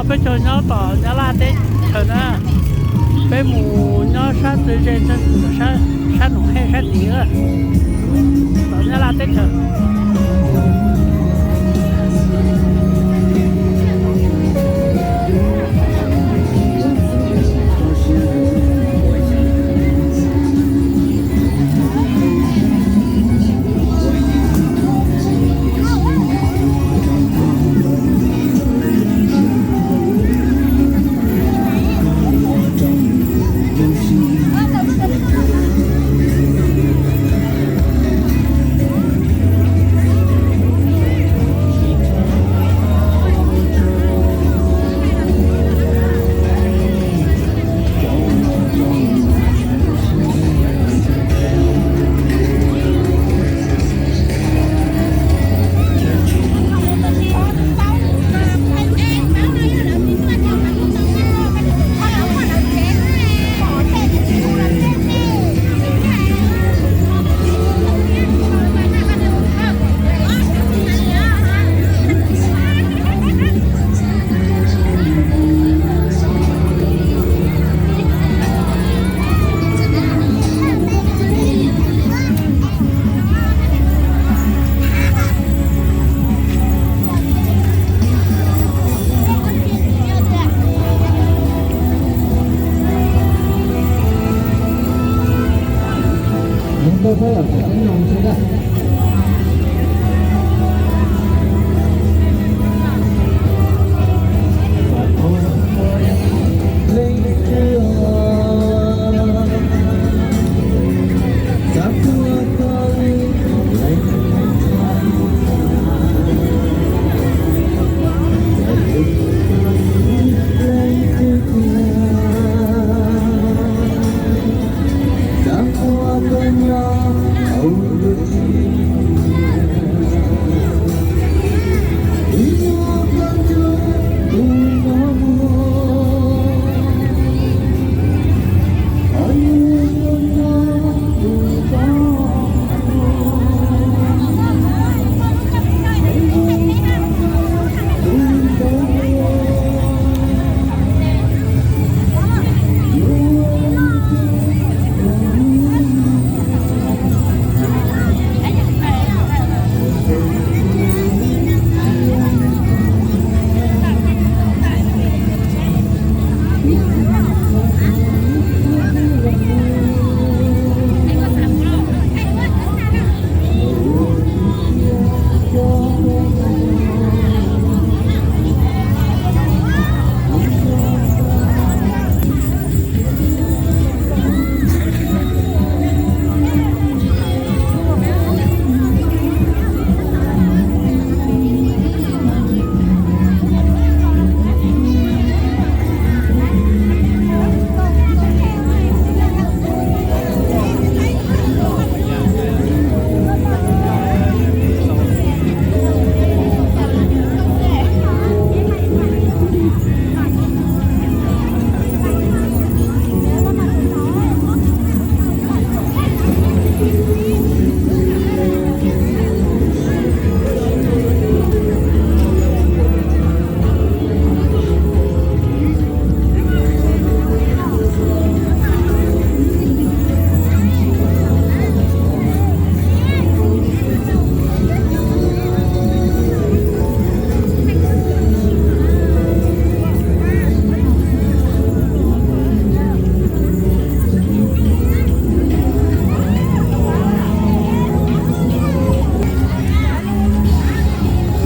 Peb caug nyob tom Nyab Laj teb chaws na, peb mus nyob sab txwv ze, sab Noom Hej sab tid, tom Nyab Laj teb chaws.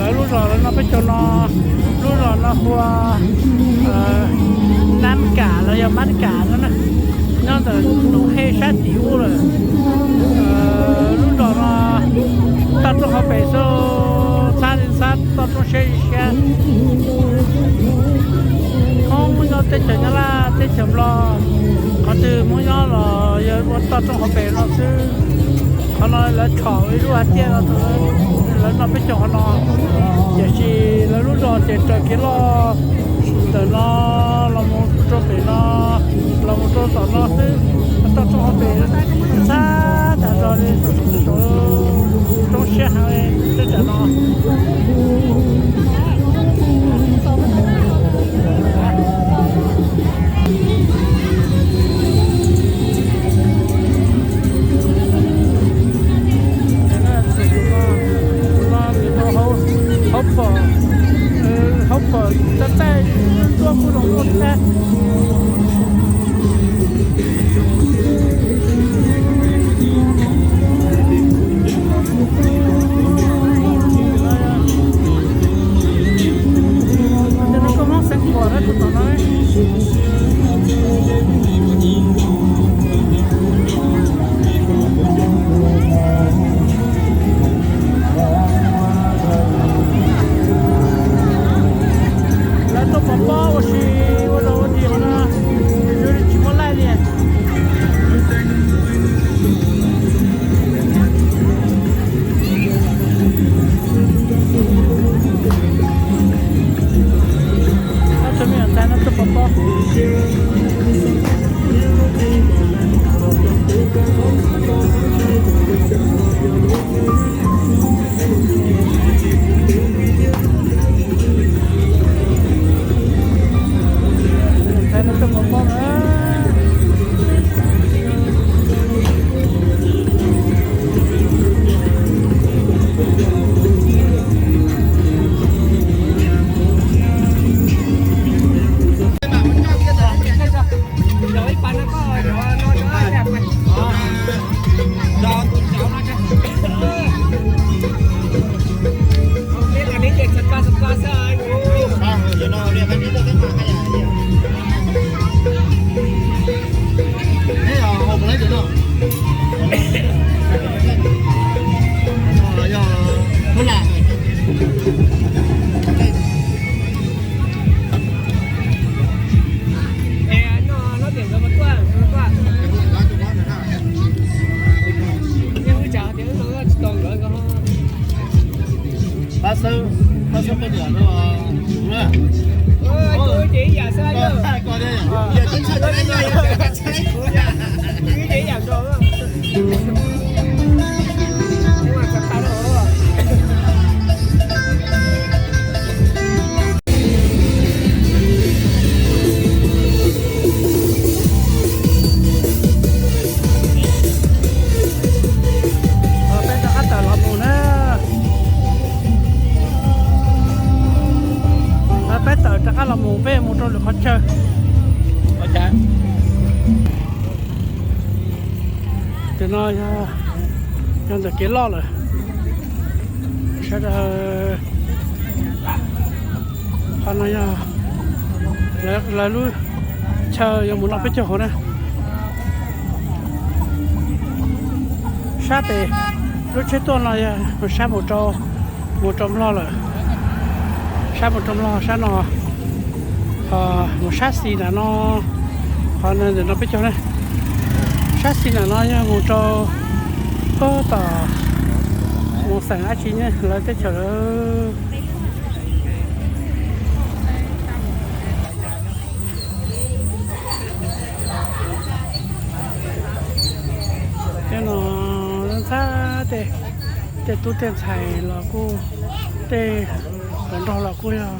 Lawv lub zos no peb caug no, lub zos no hu ua Nab Kam los yog Mab Kam no na, nyob ntawm Noom Hej sab tim ub lawm. Lub zos no toj roob hauv pes xwb, txhab li txhab toj roob siab li siab. Hmoob nyob teb chaws Nyab Laj teb chaws Nplog, qhov twg Hmoob nyob los yog ua toj roob hauv pes no xwb. Qhov no lawv tshom ib lub hais tiaj no, lawv noj peb caug qhov no, tiam sis lawv lub zos ces raws kev loj ntawm no los mus rau pem no, los mus rau tom no xwb. Toj roob hauv pes txhab tas zog li, roob siab heev li tej tsam no. Pom, hauv pom txaij txaij, tuaj kuj zoo tuaj thiab. Cov no koj muab xeev pom na tus tom no. Lawv tuaj pov pob ua si ua dog ua dig no, tsis muaj laij li. Ob tug me nyuam ntxhais no tuaj pov pob. Pab xawb, pab xawb poj niam no. Ces ib yam xwb, yam teb chaws, yam teb chaws. Peb rov qab tawm los mus na. Peb tawm rov qab los mus, peb mus rau lwm qhov chaw. Tim no yog ntawm kev loj lawm. Sawv daws, qhov no yog lawv lub chaw yuav mus noj peb caug hauv na. Sab tes lub tsheb tuaj no yog sab mus rau, mus rau Nplog lawm. Sab mus rau Nplog sab no, ho mus sab xis nram no, qhov ntawm no peb caug na. Sab xis nram no yog mus rau puag tom mus xeem dab tsi ne lawv teb chaws lawm. Tej no ntxhab tej, tej tub tej ntxhais los kuj, tej hluas nraug los kuj yog,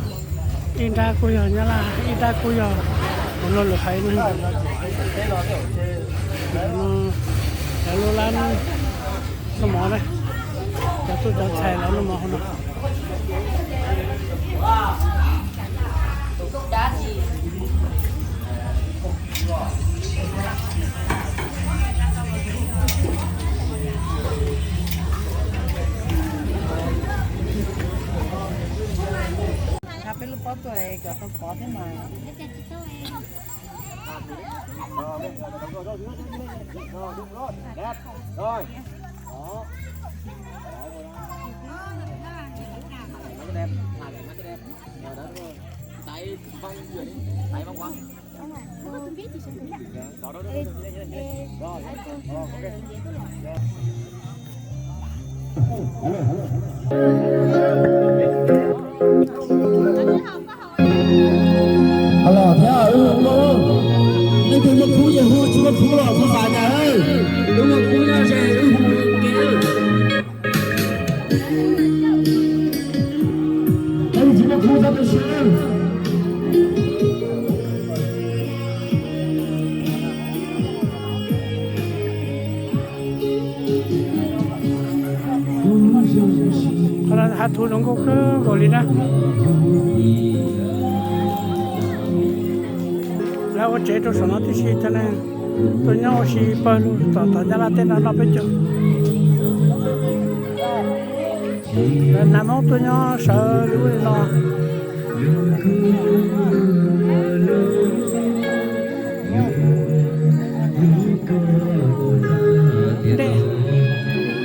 ib nrab kuj yog Nyab Laj, ib nrab kuj yog hluas nraug lwm haiv no. Lawv lub lab noj mov na, cov tub cov ntxhais lawv noj mov hauv no. Peb lub pob tuaj cov tau pov thiab mas. Los thiab, wb hu, leej twg muaj khub ces hu, tsis muaj khub los kuv xav cas, wb muaj khub nyob ze wb hu ke. Leej twg tsis muaj khub txhob tu siab. Qhov no hav thu Zoo nkauj kawg nkaus li na. Lawv ua tsev rau saum no tib si, cov neeg tuaj nyob ua si pawg lug tom tom Nyab Laj teb no noj peb caug. Lawv hnav Hmoob tuaj nyob sawv li ub li no.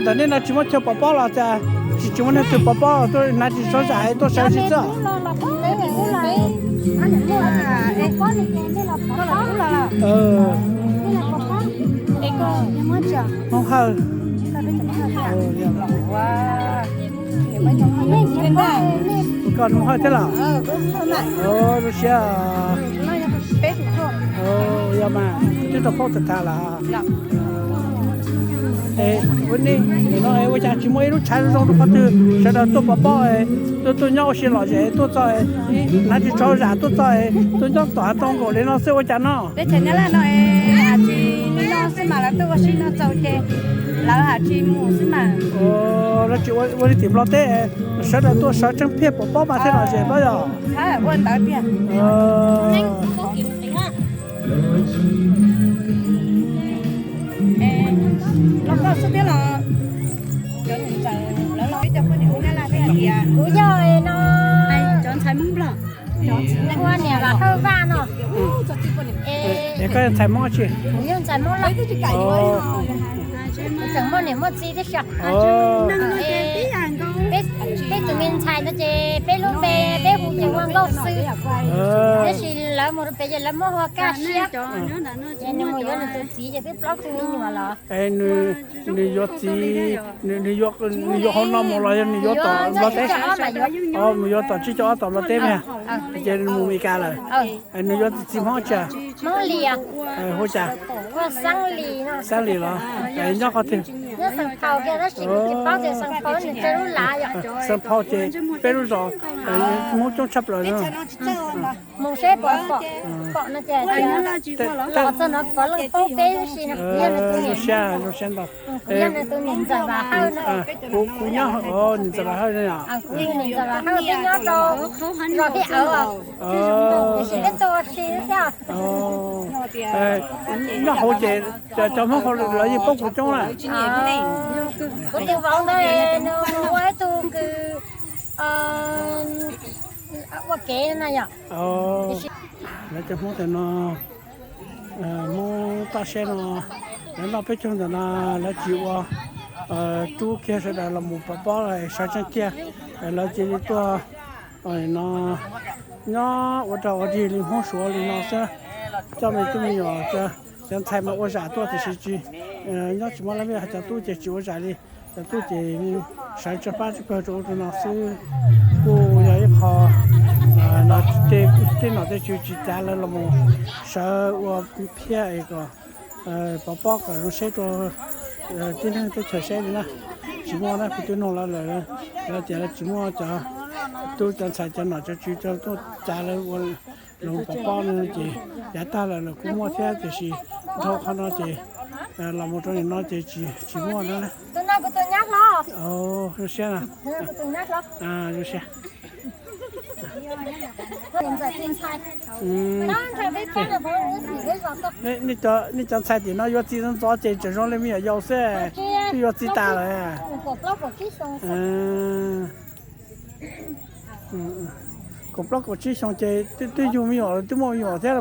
Ntawm nej no tsis muaj chaw pov pob los cas, tsis tsis muaj neeg twg pov pob tuaj hnav ris tsov zam tuaj sawv tsis txog? Hmoob Hawj. Koj Hmoob Hawj thiab los? Zoo siab. Yog mas, twb rau paub tag tag lawm. Es ua nej no ua cas tsis muaj ib lub tshav zoo zoo rau qhov twg sawv daws tuaj pov pob, tuaj tuaj nyob ua si lom zem tuaj txog, hnav ris tsov zam tuaj txog, tuaj nyob tom hav tau nkaus li no xwb ua cas no? Teb chaws Nyab Laj no tsis li no xwb mas lawv tuaj ua si no txaus ces lawv haj tsis mus xwb mas. Lawv tsis ua li tim Nplog teb, sawv daws tuaj sawv tseeb phiaj pov pob mas thiaj lom zem pob yog. Ua ntawd tiag. Los koj xwb thiab los? Cov niam ntxawm lawv los ib co poj niam hu Nyab Laj thiab tias kuv yog no, cov ntxhais Hmoob Nplog, ua niam Vam Hawj Vaj no. Es koj yog ntxhais Hmoob tsi? Kuv yog ntxhais Hmoob Lauj. Tseem muaj niam muaj txiv thiab sas. Peb tus me ntxhais no ces peb lub npe peb hu ces ua Nkauj Xwb, tab sis lawv mus rau pem ces lawv muab hu ua Kaj Siab. Ces nws mus yuav nws tus txiv ces twb plaub tug me nyuam los. Nws yuav txiv, nws yuav hauv no mus los yog nws yuav tom Nplog teb? Mus yuav tom tsib caug ob tom Nplog teb mas, ces nws mus Meskas lawm. Nws yuav txiv Hmoob tsi? Hu cas? Xeeb Lis los? Nyob qhov twg? Xeem Phau ces peb lub zos Hmoob coob tshaj plaws. Mus seb puas pom, pom no ces pom txog no pov leej paub peb si no. Zoo siab, zoo siab ntau. Kuv nyob niam ntxawm Vam Hawj no, niam ntxawm Vam Hawj peb nyob rau zos Tij Awv, tiam sis peb tuaj ua si thiab. Nyob hauv ces cov Hmoob hauv lawv yeej paub kuv coob na. Kuv tus vauv ntawd nws mus ua ib tug kws ua kev na yom. Lawv cov Hmoob ntawm no, Hmoob Toj Siab no, lawv noj peb caug ntawm no, lawv tsis ua, rub kiag sawv daws los mus pov pob sawv tseeb kiag. Lawv cia li tuaj no nyob ua rag ua dig li Hmoob Suav li no xwb. Coj me tub me nyuam, cov ntxhais mas ua zam tuaj tiam sis tsis, nyob tsis muaj leej twg, cov tub ces tsis ua zam li. Cov tub ces sawv tsawg pab tsawg pawg rau ub rau no xwb. Kuj yog ib qho no tej nom tej tswv tsis cav lawv los mus sawv ua phiaj es kom pov pob kom zoo seb rau tib neeg teb chaws seb li na. Tsis muaj na, kuv twb nug lawv lawm, lawv tias lawv tsis muaj cov tub cov ntxhais cov nom cov tswv coj tuaj cav lawv ua los pov pob no ces yav tag lawm los kuj muaj thiab tiam sis dhau qhov no ces los mus rau nim no ces tsis muaj na. Zoo siab na. Zoo siab. Nej cov ntxhais tim no yuav txiv ntxov ces tseem zoo li me nyuam yaus xwb, twb yuav txiv tas lawm. Kaum plaub kaum tsib xyoo ces twb yug me nyuam, twb muaj me nyuam thiab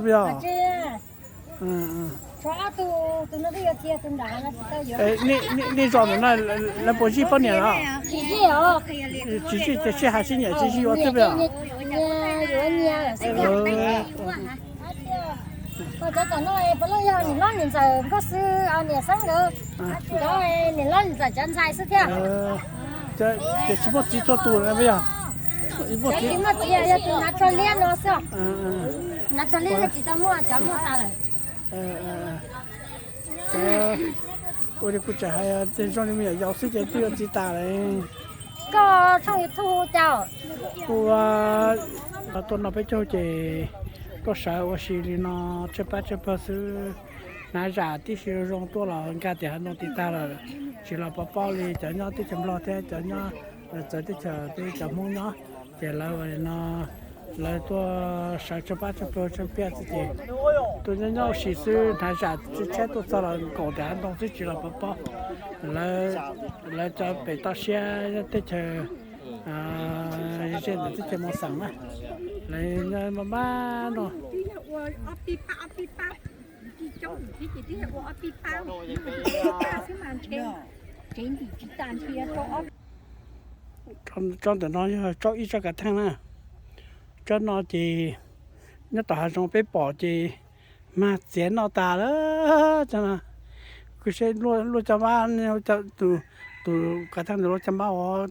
los puas yog? Nej zos ntawm no lawv puas zij poj niam los? Tsis zij ces sib hais sib nyiam tsis zij yuav xwb puas yog? Cov tom no puav leej yog niam hlob niam ntxawm nkauj xwb, niam xeeb nkawd, cov niam hlob niam ntxawm cov ntxhais xwb thiab. Ces tsis muaj txiv txhua tus na puas yog? Tsis muaj txiv, yog tus hnav tsho liab no xwb. Hnav tsho liab tsis tau muaj, cov muaj tas lawm. Ua li kuv tseem hais tias zoo li me nyuam yaus xwb ces twb yuav txiv tas lawm. Koj tshooj YouTube hu cas? Hu, tuaj noj peb caug ces tuaj sawv ua si li no tsawg pab tsawg pawg xwb. Hnav zam tib si zoo tuaj los nkag tias hav no tiv tag lawm, tsis los pov pob li cov nyob teb chaws Nplog thiab cov nyob Txawv teb chaws peb cov Hmoob nyob, ces lawv no lawv tuaj sawv tsawg pab tsawg plawg tsawg piaj xwb ces tuaj nyob nyob ua si xwb, hnav zam tshiab tuaj txog los nkaum tias hav ntoo xwb tsis los pov pob. Lawv cov pem toj siab nyob teb chaws ze ntawm teb chaws Mos Xeem na, lawv nyob maj maj no. Tsob ntawm no yog tsob ib tsob kav theej na. Tsob no ces nyob tom hav zoov peb pom ces mag txiav noj tas lawm. Tsob no kuv saib luaj caj npab, tus kav theej ntawd luaj caj npab os,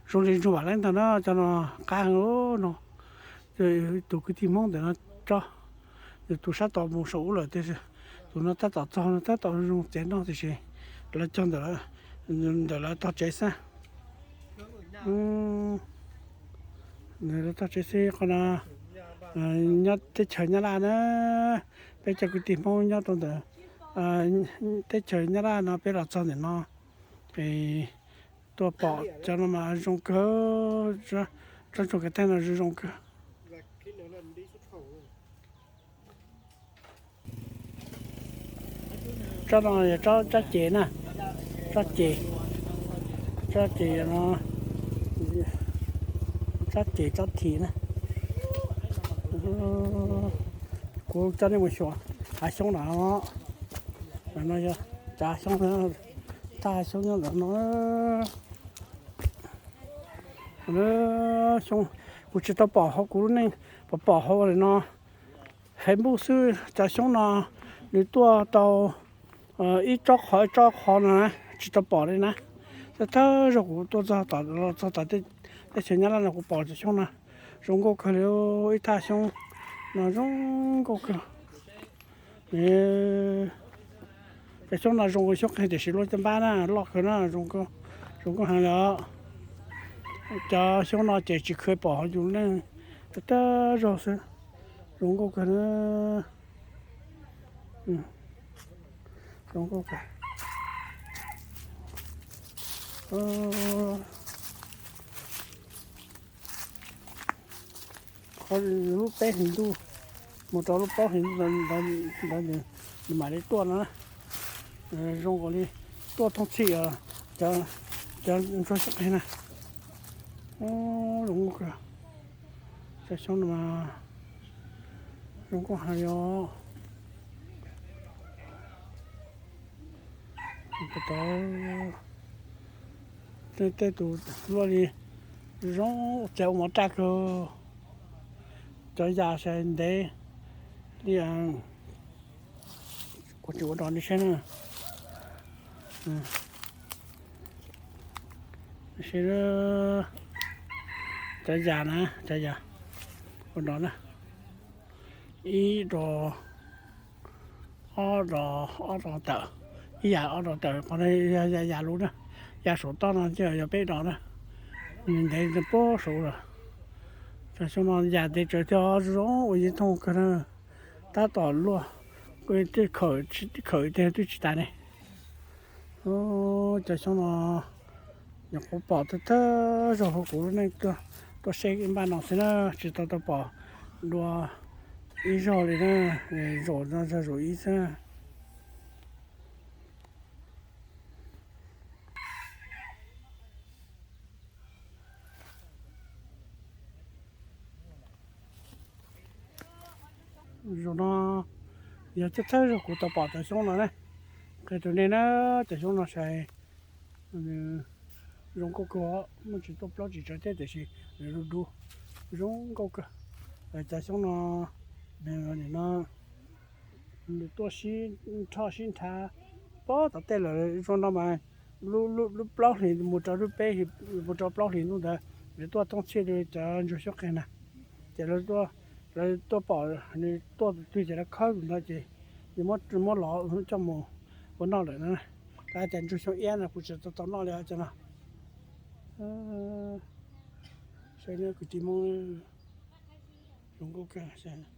zoo li ntsuag vam leej ntag na. Cov no qab heev no. Tus kwv tij Hmoob ntawm no tsob, tus sab tod mus saum ub lawm tiam sis tus no tab tom txog no tab tom zoo txiav noj tiam sis lawv cog ntawm lawv tog tsev xwb. Lawv tog tsev xwb qhov no nyob teb chaws Nyab Laj na. Peb cov kwv tij Hmoob nyob rau ntawm teb chaws Nyab Laj no peb los txog ntawm no es tuaj pom cov no mas zoo kawg. Tsob ntsuag kav theej no zoo zoo kawg. Tsob no yog tsob ces na, tsob ces, tsob ces no, tsob ces tsob thim na. Kuv coj nej mus xyuas hav xyoob no, no yog cov hav xyoob, thaj hav xyoob nyob ntawm no. Xyoob kuv tsis tau pom hauv kuv lub neej, pom pom hauv no Facebook xwb. Cov xyoob no nws tuaj tau ib tsob qhov ib tsob qhov no na, tsis tau pom li na. Thawj thawj zaug kuv tuaj txog tom, los txog tom teb chaws Nyab Laj no kuv pom cov xyoob no zoo nkauj kawg li. Ib thaj xyoob no zoo nkauj kawg. Cov xyoob no zoo nkauj xyoob qeeg tiam sis luaj caj npab na, loj kawg na, zoo nkauj heev li os. Cov xyoob no ces tsis khw pom hauv yus lub neej, thawj thawj zaug xwb. Zoo nkauj kawg na. Zoo nkauj kawg. Qhov lub peb hlis ntuj mus rau lub plaub hlis ntuj ntawd nws mam li tuaj no na. Zoo nkaus li tuaj thooj txhij cov ntsuag xyoob qeeg na. Zoo nkauj kawg. Cov xyoob no mas zoo nkauj heev li os. Tej tus luaj li zoo txav ua mov raj kawg. Cov yas sai ntev li. Kuv tsis ua rau nej saib na. Saib cov yas na, cov yas ua no na. Ib dos, ob dos, ob dos tawm, ib yas ob dos tawm, qhov no yog yas lus na. Yas saum toj no ces yog peb dos na. Ntev puag saud lawm. Cov xyoob no yas ntev tsawv thiab zoo ua yeeb thooj kawg na. Tab tom luaj, tej khawm tej twb tsis tas ne. Cov xyoob no nyuam qhuav pom thawj thawj zaug hauv kuv lub neej tuaj saib npaj no xwb na, tsis tau tau pom dua ib zaug li na, zaum no yog zaum ib xwb. Zaum no yog thawj thawj zaug kuv tau pom cov xyoob no na. Qhia rau nej na, cov xyoob no sai zoo nkauj kawg, muaj tsis tuaj plaub tsis tsawv thiab tiam sis nws du du, zoo nkauj kawg. Cov xyoob no, no, nws tuaj sib nrhoj sib nrhav pob tom tej lawm. Zoo no mas lub plaub hlis mus rau lub peb, mus rau plaub hlis ntuj ntawd nws tuaj thooj txhij li cov ntsuag xyoob qeeg na. Ces lawv tuaj pom nws tuaj twg ces lawv khawb tus ntawd ces nws muab los coj mus ua noj lawm na. Tab cov ntsuag xyoob iab no kuv tsis tau tau noj li cov no. Saib kwv tij Hmoob, zoo nkauj kawg.